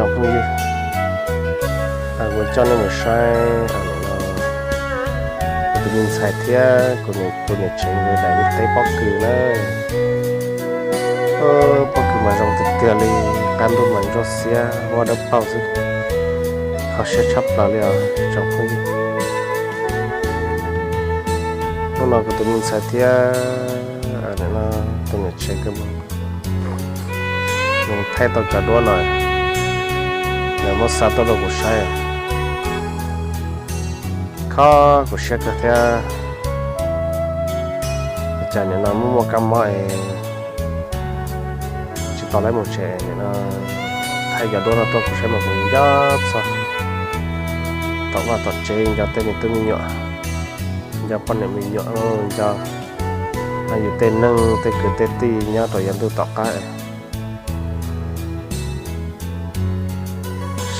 Tsoom phooj ywg, kuv coj nej mus saib hauv no, kuv tus me ntxhais thiab kuv tus niam tsev nkawd daim teb pob kws na. Pob kws mas zoo tiag tiag li, qab ntuj mas ntsuab xiab ua dawb paug xwb, kho siab tshaj plaws li os tsoom phooj ywg. Hnub no kuv tus me ntxhais thiab tus niam tsev nkawd mus thaij tau cov duab no, lawv muab xa tuaj rau kuv saib, kho kuv siab kawg thiab. Cas nim no muaj muaj kab mob es tsis tau lawv mus tsev, nim no thaij cov duab no tuaj kuv saib mas kuv nco txog tom vaj tom tsev, nco tej me tub me nyuam, nco poj niam me nyuam, nco yus tej neeg tej kwv tej tij nyob rau yav ntuj tom qab.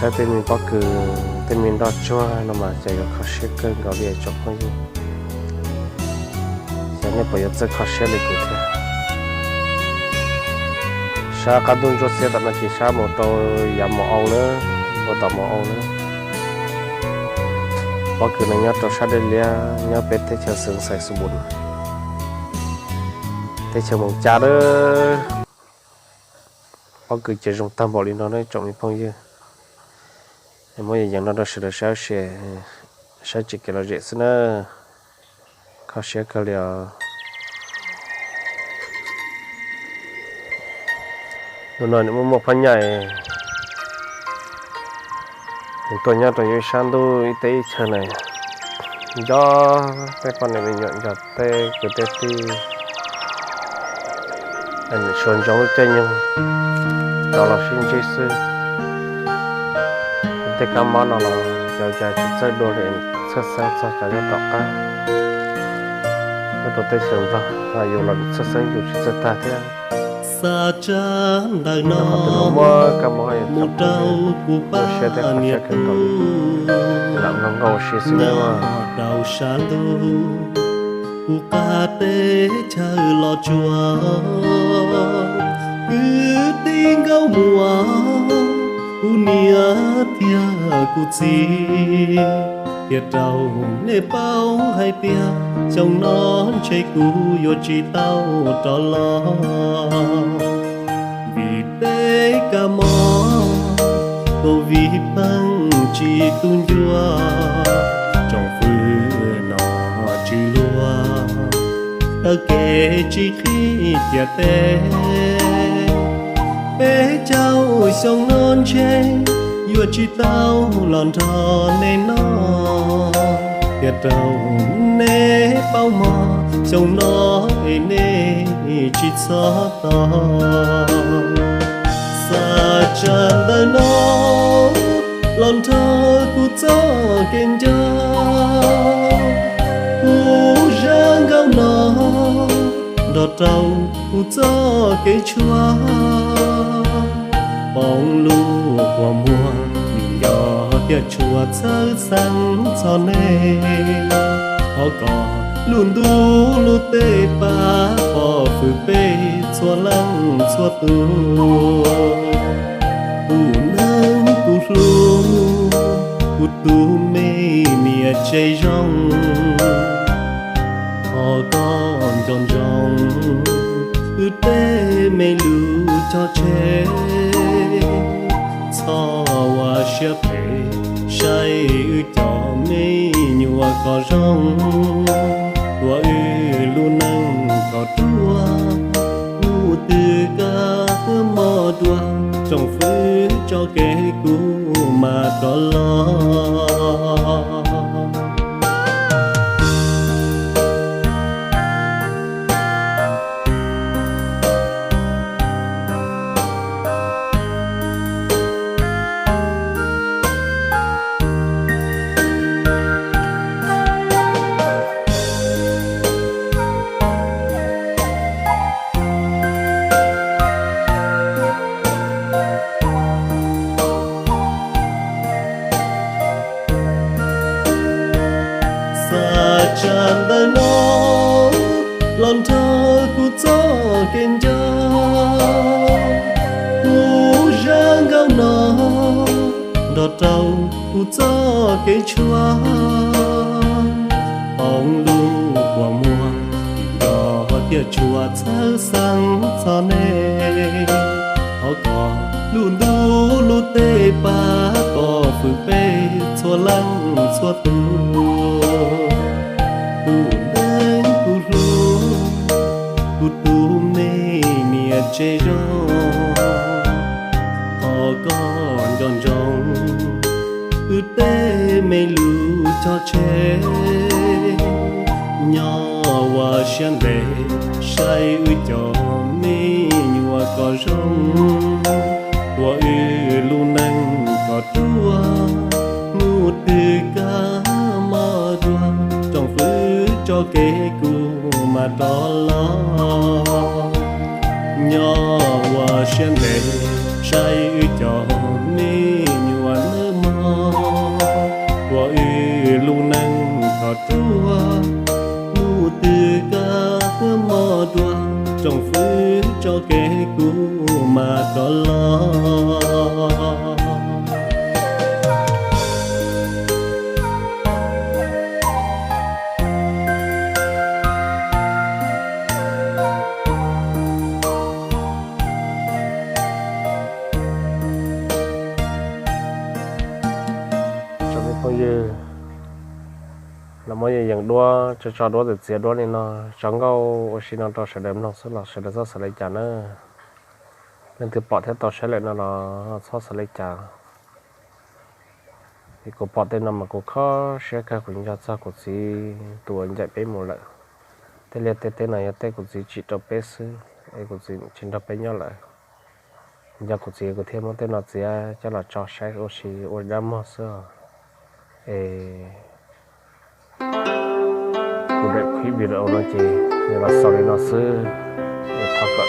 Saib tej me pob kws, tej me nroj tsuag no mas cas yuav kho siab kawg nkaus li tsoom phooj ywg. Xyov nej puas yuav txawj kho siab li kuv thiab. Sab qab ntuj ntsuab xiab tam no ces sab mus rau yav Mus Au na, ua tom Mus Au na. Pob kws no nyob rau sab Dej Liab, nyob peb teb chaws Xeev Xais Xus Npus, teb chaws Moos Cas lawm. Pob kws ces zoo tag npaum li no ne tsoom me phooj ywg. Muab yees yees no rau sawv daws saib, saib tsis kev lom zem xwb na. Kho siab kawg li os. Hnub no nws muaj muaj phab nyaj, nws tuaj nyob rau ib sab ntuj ib teb ib chaws na, nco tej poj niam me nyuam, nco tej kwv tej tij, suav ntsoov lub caij nyoog rov los sib ntsib xwb. Tej kab mob no los cov cas tsis txawj dua li, txhawj xeeb txog cov nyob tom qab, nyob rau teb chaws Nplog, yus los txhawj xeeb yus tsis txawj tag thiab. Xa tsab ntawv no mus rau kuv pab niam lam no nkaus si xwb rau sab ntuj, kuv qab teb chaws los tsuas, kwv tij nkauj muam, kuv niam thiab kuv txiv, thiaj rau nej paub hais tias xyoo no ntshe kuv yuav tsis tau rov los. Vim peb kab mob Covid peeb tsis tu ncua, tsoom fwv no tsis luag, taw kev tsis qhib ciam teb. Peb caug xyoo no ntshe yuav tsis tau los nrog nej noj, thiaj rau nej paub mog xyoo no es nej tsis txhob tos. Xa tsab ntawv no los nrog kuv txoj kev nco, kuv zaj nkauj no nrog rau kuv txoj kev tshuav, poob lub kua muag nim nco thiaj tshua txhawj xeeb txog nej. Thov kom lub ntuj lub teb pab pov hwm peb txhua leej txhua tus, tus neeg kuv hlub, kuv tus me niam tsev zoo. Thov koj nco ntsoov wb tej me lus cog tseg, txhob ua siab phem saib wb cov me nyuam kom zoo, ua wb lub neej kom ruaj, hnub twg kaj tuaj mog dua, tsoom fwv tso kev kuv mam rov los. Xa tsab ntawv no los nrog kuv txoj kev nco, kuv Nkauj no nrog rau kuv txoj kev tshuav, poob lub kua muag, nrog thiaj tshua txhawj xeeb txog nej. Thov kom lub ntuj lub teb pab kom fwm peb txhua leej txhua tus. Tus neeg kuv hlub, kuv tus me niam tsev zoo, thov koj nco ntsoov wb tej me lus cog tseg. Nyob ua siab ntev saib wb cov me nyuam kom zoo, ua wb lub neej kom ruaj, mus twg kaj mog dua, tsoom fwv tso kev kuv mam rov los. Nyob ua siab ntev saib wb cov me nyuam nawb mog, ua wb lub neej kom ruaj, mus twg kaj mog dua, tsoom fwv tso kev kuv mam rov los. Tsoom me phooj ywg, los muab yees duab tso, tso duab txiav txiav duab li no, tso nkauj ua si no rau sawv daws mloog xwb los sawv daws txhob xav li cas na. Leej twg pom thiab tau saib lawm no los txhob xav li cas. Vim kuv pom tej no mas kuv kho siab kawg, kuv nco txog kuv txiv tus uas ncaim peb mus lawm. Tej liaj tej teb no yog tej kuv txiv tsim rau peb xwb, es kuv txiv tsis nrog peb nyob lawm. Nco kuv txiv kuv thiaj muab tej no txiav coj los tso saib ua si ua dab muag xwb os. Es kuv daim clip video no ces nws los xaus li no xwb. Es thov kom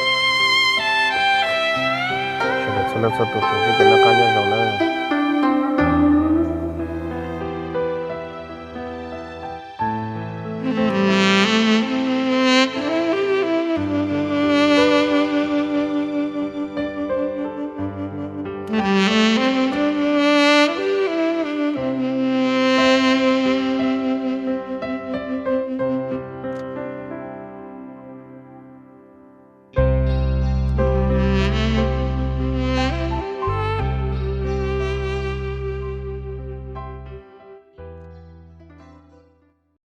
sawv daws txhua leej txhua tus tsuas ntsib kev noj qab nyob zoo nawb.